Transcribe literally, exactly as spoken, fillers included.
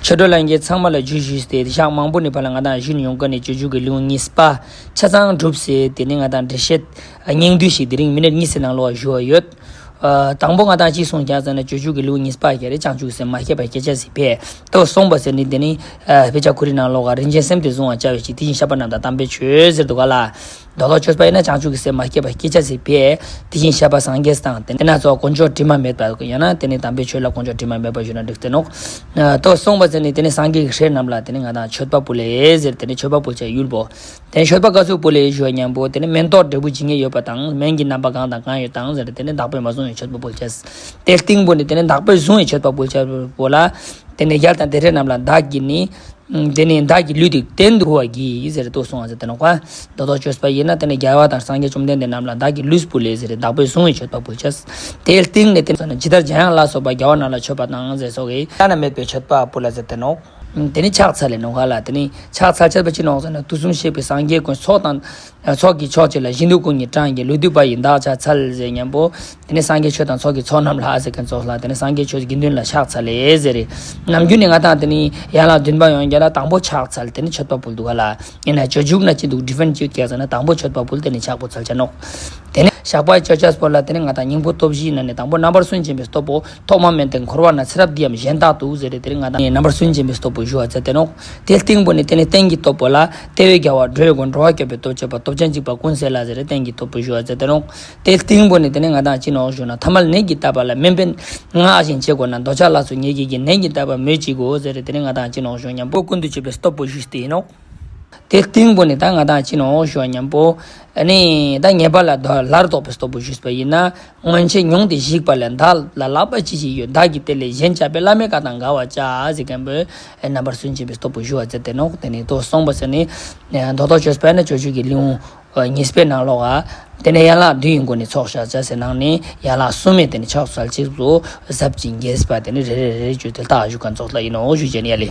ཆོས་གྲོགས་ལྷན་རྒྱས་ཚང་མ་ལ་ཇུ་ཞུས་ཏེ། ཞག་མང་པོ་ནས་ཕར་ལ་ང་དང་ཞུས་ཡོང་གི་ནས་སྤྱོད་འཇུག་གི་ལེའུ་གཉིས་པ་ཆ་ཚང་གྲུབ་ཟེར། དེ་ནས་ང་དང་འགྲེལ་བཤད་སྙིང་བསྡུས་ཤིག་དེ་རིང་མི་ནིཊ་གཉིས་ཙམ་ནང་ལོགས་ཞུ་བ་ཡོད། ཨ། དང་པོ་ང་དང་ཅི་གསུངས་ཀྱང་ཟེར་ན། སྤྱོད་འཇུག་གི་ལེའུ་གཉིས་པ་ག་རེ། བྱང་ཆུབ་སེམས་མ་སྐྱེས་པ་སྐྱེ་བྱ་སྲིད་པས། དོ་གསུངས་པ་ཟེར་ནས། དེ་ནི་ཨ་དཔེ་ཆ་ཁོ་རའི་ནང་ལོགས་ཀ་རིན་ཆེན་སེམས་དེ་བཟུང་བར་བྱ་བའི་ཕྱིར། དེ་བཞིན་གཤེགས་པ་རྣམས་དང་དམ་པའི་ཆོས་ཟེར་འདུག་ག་ལ། རྡོ་རྡོ་ཆོས་པ་ཡིན་ན། བྱང་ཆུབ་ཀྱི་སེམས་མ་སྐྱེས་པ་སྐྱེ་བྱ་སྲིད་པས། དེ་བཞིན་གཤེགས་པ་སངས་རྒྱས་དང་། དེ་ན་ཚོགས་དཀོན་མཆོག་དྲི་མ་མེད་པ། ཡང་ན་དེ་ནི་དམ་པའི་ཆོས་ལ་དཀོན་མཆོག་དྲི་མ་མེད་པ་ཞུ་ན་འགྲིག་སྟེ་ནོག། ཨ། དོ་གསུངས་པ་ཟེར་ནས། དེ་ནི་སངས་རྒྱས་ཀྱི་སྲས་རྣམས་ལ་དེ་ནི་ང་དང་མཆོད་པ་ཕུལ་ལེ་ཟེར། དེ་ནི་མཆོད་པ་ཕུལ་བྱའི་ཡུལ་པོ། དེ་ནི་མཆོད་པ་ག་ཚོད་ཕུལ་ལེ་ཞུ་བ་མཉམ་པོ། དེ་ནི་མེ་ཏོག་འབྲས་བུ་ཇི་སྙེད་ཡོད་པ་དང་། སྨན་གྱི་རྣམ་པ་གང་དང་གང་ཡོད་དང་ཟེར། དེ་ནི་བདག་པོས་མ་བཟུང་བའི་མཆོད་པ་ཕུལ་བྱ། དེ་སྟེང་པོ་ནི་དེ་ནི་བདག་པོས་བཟུང་བའི་མཆོད་པ་ཕུལ་བྱ་པོ་ལ། དེ་ནི་རྒྱལ་དང་དེ་སྲས་རྣམས་ལ། བདག་གིས་ནི། དེ་ནི་བདག་གི་ལུས་འདི་གཏན་དུ་ཕུལ་བར་བགྱི་ཟེར། དོ་གསུངས་པ་ཟེར་ཏེ་ནོག་པ། རྡོ་རྡོ་ཆོས་པ་ཡིན་ན། དེ་ནི་རྒྱལ་བ་དང་སངས་རྒྱས་བཅོམ་ལྡན་འདས་རྣམས་ལ་བདག་གི་ལུས་ཕུལ་ལེ་ཟེར། བདག་པོས་བཟུང་བའི་མཆོད་པ་ཕུལ་བྱ། དེ་སྟེང་ནས་དེ་ནི་ཇི་ལྟར་འཇམ་དབྱངས་ལ་སོགས་པ་རྒྱལ་བ་རྣམས་ལ་མཆོད་པ་དང་ཟེར་སོགས་ཀྱི་བླ་ན་མེད་པའི་མཆོད་པ་ཕུལ་ལ་ཟེར་ཏེ་ནོག། དེ་ནི་ཕྱག་འཚལ་ལེ་ནོག་ག་ལ། དེ་ནི་ཕྱག་འཚལ་བྱ་བ་ཅི་ནོག་ཟེར་ན། དུས་གསུམ་གཤེགས་པའི་སངས་རྒྱས་ཀུན། ཚོགས་དང་ཚོགས་ཀྱི་མཆོག་བཅས་ལ། ཞིང་དུ་སྐུ་གཉིས་བགྲངས་ཀྱི་ལུས་འདུས་པ་ཡི། བདག་ཕྱག་འཚལ་ཟེར་མཉམ་པོ། དེ་ནི་སངས་རྒྱས་ཆོས་དང་ཚོགས་ཀྱི་མཆོག་རྣམས་ལ་ཟེར་མཁན་ཚོགས་ལ། དེ་ནི་སངས་རྒྱས་ཆོས་དགེ་འདུན་ལ་ཕྱག་འཚལ་ལེ་ཟེར་རེད། ནམ་རྒྱུན་ནས་ང་དང་དེ་ནི་ཡན་ལག་བདུན་པ་ཡོང་རྒྱུ་ལ་དང་པོ་ཕྱག་འཚལ། དེ་ནི་མཆོད་པ་ཕུལ་འདུག་ག་ལ། ཡིན་ན་སྤྱོད་འཇུག་ན་ཅི་འདུག། ཌི་ཕ་རེན་ཊི་ཅི་ཡེཊ་བྱས་ཟེར་ན། དང་པོ་མཆོད་པ་ཕུལ། དེ་ནི་ཕྱག་པོ་འཚལ་བྱ་ནོག། དེ་ནི་བཤགས་པ་སྤྱོད་བྱ་པོ་ལ། དེ་ནི་ང་དང་སྙིང་པོ་སྟོབས་བཞིའི་ནང་ནས་དང་པོ་རྣམ་པར་སུན་འབྱིན་པའི་སྟོབས་པོ། ཐོག་མ་མེད་དང་འཁོར་བ་ན། ཚེ་རབས་འདི་ཡང་གཞན་དག་ཏུ་ཟེར་རེད། དེ་ནི་ང་དང་རྣམ་པར་སུན་འབྱིན་པའི་སྟོབས་པོ་ཞུ་བ་མཛད་དེ་ནོག། དེ་སྟེང་པོ་ནི་དེ་ནི་རྟེན་གྱི་སྟོབས་པོ་ལ། དེ་བས་རྒྱལ་བ་འགྲོ་བའི་མགོན། འགྲོ་བ་སྐྱོབ་པའི་སྟོབས་བྱེད་པ། སྟོབས་ཆེན་འཇིགས་པ་ཀུན་སེལ་ལ་ཟེར་རེད། རྟེན་གྱི་སྟོབས་པོ་ཞུ་བ་མཛད་དེ་ནོག། དེ་སྟེང་པོ་ནི་དེ་ནི་ང་དང་ཅི་ནོག་ཞུ་ན། ཐ་མལ་ནད་ཀྱིས་བཏབ་པ་ལ། སྨན་པས་མངགས་བཞིན་བྱེད་དགོས་ན། འདོད་ཆགས་ལ་སོགས་ཉེས་བྱས་ཀྱི། ནད་ཀྱིས་བཏབ་པ་སྨོས་ཅི་དགོས་ཟེར་རེད། དེ་ནི་ང་དང་ཅི་ནོག་ཞུ་ན། མཉམ་པོ་ཀུན་ཏུ་སྤྱོད་པའི་སྟོབས་པོ་ཞུས་ཏེ་ཡིན་ནོག། དེ་སྟེང་པོ་ནི་ད་ང་དང་ཅི་ནོག་ཞུ་བ་མཉམ་པོ། ཨ་ནི་ད་ཉེས་པ་ལ་ད་སླར་ལྡོག་པའི་སྟོབས་པོ་ཞུས་པ་ཡིན་ན། སྔོན་ཆད་མྱོང་སྟེ་ཞིག་པ་ལས། བདག་ལ་ལྷག་པ་ཅི་ཞིག་ཡོད། བདག་གིས་དེ་ལས་གཞན་བསྐྱབ་པས། བླ་མེད་བཀའ་དང་འགལ་བར་བྱ་ཟེར་མཁན་པོས་རྣམ་པར་སུན་འབྱིན་པའི་སྟོབས་པོ་ཞུ་བ་མཛད་དེ་ནོག། དེ་ནི་དོ་གསུངས་པ་ཟེར་ནི། རྡོ་རྡོ་ཆོས་པ་ཡིན་ན་སྤྱོད་འཇུག་གི་ལེའུ་གཉིས་པའི་ནང་ལོགས་ཀ། དེ་ནས་ཡན་ལག་བདུན་ཡི་སྒོ་ནས་ཚོགས་བཤགས་བྱ་ཟེར་ནང་ནས། ཡན་ལག་གསུམ་མའི་དེ་ནི་ཕྱག་འཚལ་ཚིགས་སུ་ཟབ་ཅིང་རྒྱས་པ། དེ་ནི་རེ་རེ་རེ་རེ་བརྗོད་དེ་ལྟ་ཞུ་མཁན་ཚོགས་ལ་ཡིན་ནོག་ཞུ་བྱས་ནས་ཡ་ལེ།